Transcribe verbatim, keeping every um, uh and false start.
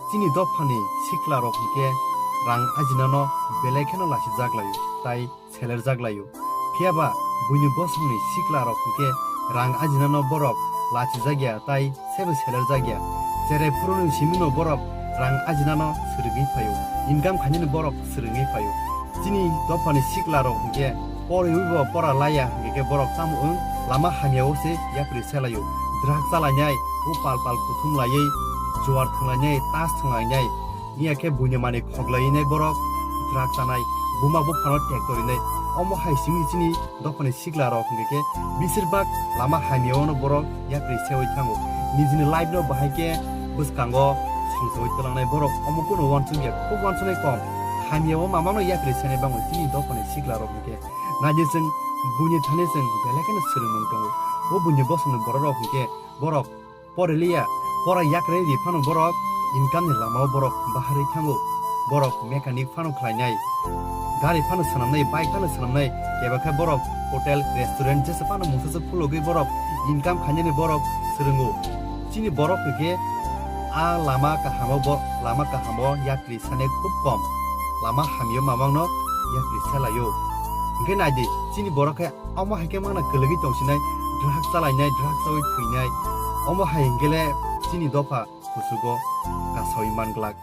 Chini dophani sikla rok hwnkhe rang ajinano belai kheno lachijak laio, tai selerjak laio. Phiyaba buini bosongni sikla rok hwnkhe rang ajinano borok lachijak ya, tai sebo selerjak ya. Cherai phuruni simino borok rang ajinano swrwngwi phaio, income khainani borok swrwngwi phaio. Chini dophani sikla rok hwnkhe poriwi bo pora laya hwnkhe khe borok tamo wng lama hamya o se yapri selaio. Drug chalainai, upal pal kuthum laiwi, juar thwnglainai, tas thwnglainai, iya khe buini mani khoklainai borok, drug chanai, buma buphano tektorinai. Omo hai simi chini dophani sikla rok hwnkhe khe bisir bak lama hamya o no borok yapri sewi thango. Nijini life no bahai khe bwskango songsawi twlangnai borok omo kunu uansukya, khub uansuknai kom. Hamya o mamano yapri senai bangwi chini dophani sikla rok hwnkhe. Naidi chwng buini thani chwng belai kheno swrwngmung tongo. O buini bosongni borok rok hwnkhe borok poriliya, pora yakrai ri phano borok income ni lama o borok baharwi thango. Borok mechanic phano khlainai, gari phano swnamnai, bike phano swnamnai, keba khe borok hotel, restaurant jesa phano mungsa se khulogwi borok income khainani borok swrwngo. Chini borok hwnkhe a lama kahamo bo, lama kahamo yapri sanai khub kom, lama hamyo mamangno yapri salaio. Hwnkhe naidi, chini borok khe omo hai khe mangna kwlwgwi tongsinai, drug chalainai, drug chawi thwinai, omo hai hwnkhe le chini dopha kuchugo kasawi man glak.